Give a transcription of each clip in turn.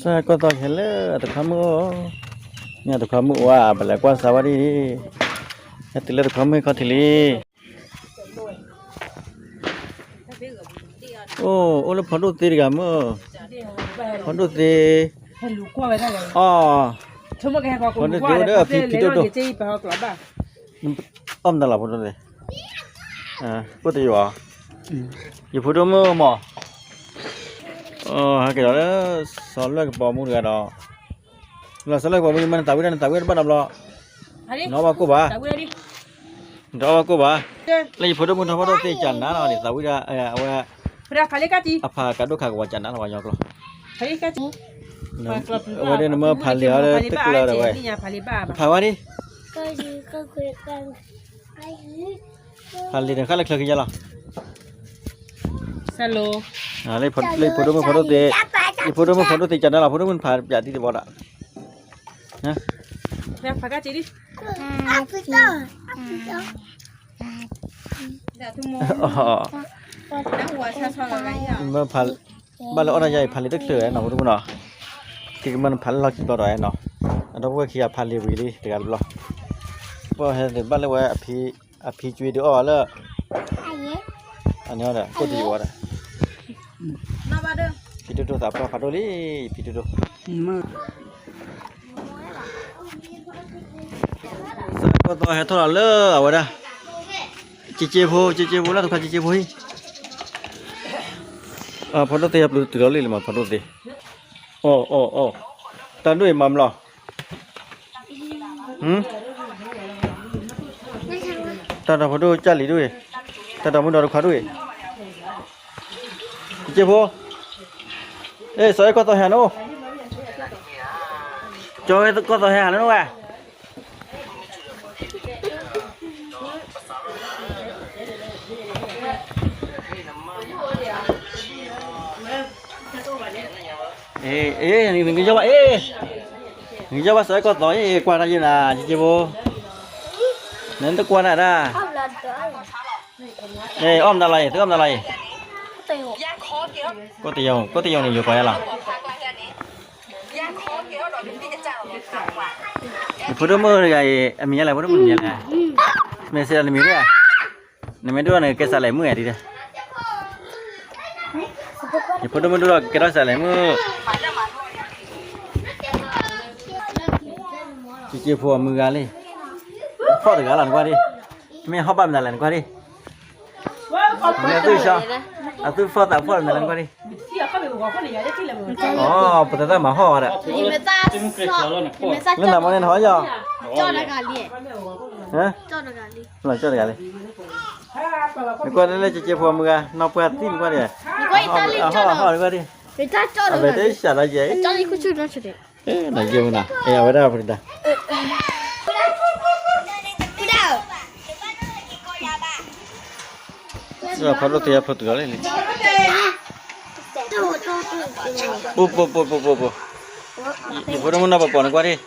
ကီၢ်သီကဟဲလၢတခွါမုၣ်အိၣ်, မ့ၢ်တခွါမုၣ်အိၣ်ဧါ, ပလဲၤကွၢ်စးဝဲဒၣ်, ဟဲတုၤလၢတခွါမုၣ်ခီၣ်ထံးလံ. အိၣ် အိၣ်လၢဖီဒိၣ်သ့တဂၤမုၣ်, ဖီဒိၣ်သ့, အီ, ဖီဒိၣ်သ့အိၣ်ဒီးအဖံဖံဒိၣ်ဒိၣ်, အီၣ်မတၤလီၤဖီဒိၣ်သ့, ကိၣ်တယိာ်, ယဖိဒိၣ်မုၣ်မး, ဟဲက့ၤဒီးလၢ စီၤလွဲၢ်ကပီၤမူတဂၤဒီး, လၢစီၤလွဲၢ်ကပီၤမူ ယမ့ၢ်နသးဝံၣ်ဒၣ် နသးဝံၣ်ဒၣ်တဘၣ်နီတဘျီ, နအီၣ်ဘၣ်ကိၣ်ဘၣ်, နတအီၣ်ဘၣ်ကိၣ်ဘၣ်, လၢယဖိဒိၣ်မုၣ်ထီၣ်ဖီဒိၣ်သ့ကနၤလီၤန့ၣ် သးဝံၣ်ဒၣ်, အဝဲ, အဖးကးဒိၣ်ခးကဝီၤကနၤလီၤ ပှၤညီကျိာ်, အဝဲဒၣ်နမ့ၢ်ဖးလံာ်အီၤလၢတကျၢၤဒီးဝဲ, နဖးဝဲဒၣ်, ဖးလံာ်န့ၣ် ဃၣ်လၢချၢကယါလီၤ. လၢယဖိဒိၣ်မုၣ်ဖီဒိၣ်သ့, ယဖိဒိၣ်မုၣ်ဖီဒိၣ်သ့ကနၤလီၤ, ဖိဒိၣ်မုၣ်နဖးပၠးတံၢ်တဘီဒီး, ဘၣ်လၢအီၣ်တၢ်ယါအံၤဖးလံာ်တချုးနီၤ ဖိဒိၣ်မုၣ်နီၤ, က့ၤကမၢနဖးလၢလီၢ်ခံဘျီဒီးနီၤ, အဒီပုၢ်ဝဲၢ်ခံဂၤဖးလံာ်ဝံၤလံတဂၤတဘျီ, ပှၤဟဲဘၣ်လၢဝဲ, အဖံကွံဒုးအီၣ်လၢ, အန့ၣ်ဒီး ကိၣ်တယိာ်ဒီး, ဖံဒိၣ်ဒိၣ်သးပှၢ်ဖးဒိၣ်လံ, ဖံဒိၣ်ဒိၣ် စီၤကီၢ်သီဟဲထီၣ်လီၤလၢအဝဲဒၣ်, က့က့ဖိ, က့က့ဖိလၢတခွါ က့က့ဖိဟံၣ်, ဖီဒိၣ်သ့ဟဲပျုၤတုၤလီၤလံလံမး ဖီဒိၣ်သ့, အိၣ်အိၣ်အိၣ်, တၢ်ဒိၣ်အံၤမၤမလီၤ, တၢ်ဒီးဖီဒိၣ်ကၢ်လံၤဒိၣ်အံၤ, တၢ်ဒီးမုၢ်ဒီးတခွါဒိၣ်အံၤ, က့က့ဖိ, အ့ၣ် စီၤအဲၣ်ကီၢ်သီဟဲနီၤ, ကၠီဝဲကီၢ်သီဟဲဟးလၢနဝဲ အ့ၣ် နကယီၢ်ဘၣ် အ့ၣ် နကယီၢ်ဘၣ် စီၤအဲၣ်ကီၢ်သီ အ့ၣ် ကွၢ်တၢ်ယဲၢ်နၤ က့က့ဖိ, နတကွၢ်တၢ်ဒၣ်, အီၣ်မတၤလီၤအံၤ သုအီၣ်မတၤလီၤအံၤ, ကိၣ်တယိာ် ကိၣ်တယိာ်န့ၣ် ယိၤကီးယါလီၤ. ယဖိဒိၣ်မုၣ်တဂၤအံၤ အမံၤယါလဲၣ် ဖိဒိၣ်မုၣ်မံၤယါလဲၣ်, မ့ၢ်စ့ၢ်နမံၤဒၣ်, နမ့ၢ်ဒိၣ်န့ၣ် ကဲစးလဲၤမုၣ်ဧါဒ်လဲၣ်, ယဖိဒိၣ်မုၣ်ဒိၣ်ဒီးကဲထီၣ်စးလဲၤမုၣ်, က့က့ဖိအမုၢ်ဂၤလံ, ဖီၣ်တဂၤလီၤနကွၢ်ဒံး, မ့ၢ်ဟီၣ်ဘၣ်မနုၤလဲၣ်နကွၢ်ဒံး, မ့ၢ်အသူၣ်ဆါ, အသူၣ်ဖီၣ်သးဖီၣ်မနုၤလဲၣ်နကွၢ်ဒံး, အိ ပတသၣ်မၤဟီၣ်ဝဲဒီး, လၢနမ့ၢ်န့ၣ်ဟီၣ်ယီၤ, လီၤကၠီၣ်တဂၤလံ, နကွၢ်လၢက့က့ဖိအမုၢ်ဂၤ နီၢ်ပှၢ်သံနကွၢ်ဒံး, အဟီၣ်နကွၢ်ဒံး, အဝဲတၢ်စးလီၤယဲၢ်, နယဲၢ်မနုၤ, အဝဲဒၣ်ဖုဒၣ် ဖီဒိၣ်သ့ဖျိတုၤလီၤလံ, ပိပိပိပိပိ, ယဖိဒိၣ်မုၣ်နီၢ်ပပီၤနကွၢ်ဒံး,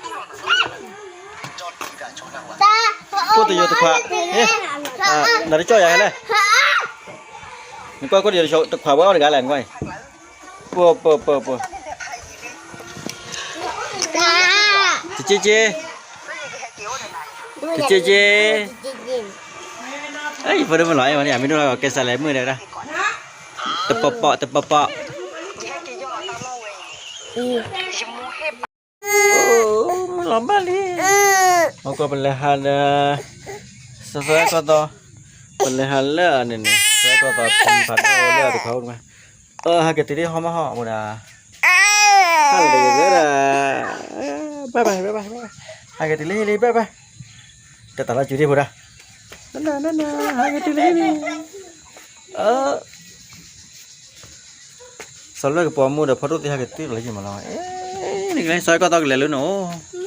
ကိၣ်တယိာ်တခွါ, နတကၠီၣ်ယၤလဲၣ်, နကွၢ်ကိၣ်တယိာ်တခွါဝဲအီၣ်တဂၤလဲၣ်နကွၢ်, ပိပိပိပိ တက့က့, တက့က့, ယဖိဒိၣ်မုၣ်လီၤ အမ့ၢ်ဒိၣ်လီၤ ကဲစးလဲၤမုၣ်ဒီး, တပီၤပီၤ တပီၤပီၤ, မုၢ်လီၤဘၣ်လံ, မ့ၢ်ကီၢ်ပလဲၤဟးဒီး, စီၤအဲၣ်ကီၢ်သီ, ပလဲၤဟးလၢန့ၣ်န့ၣ် စီၤအဲၣ်ကီၢ်သီဖံဖးဒိၣ်လၢတခွါအိၣ်တခွါ, ဟဲက့ၤတုၤလံဟီၣ်မးဟီၣ်မူဒါ, ဟဲက့ၤတုၤလံ ဟဲက့ၤတုၤလံ ဘၣ်ဘၣ်, တၢ်တၢ်လီၤစုၤဒံးဖိဒၣ်, ဟဲက့ၤတုၤလံန့ၣ်, စီၤလွဲၢ်ကပီၤမူဒီးဖီဒိၣ်သ့ဟဲက့ၤတုၤလီၤယံၤမးလီၤ, နကလဲၤစီၤအဲၣ်ကီၢ်သီကလဲၤလၢနအိၣ်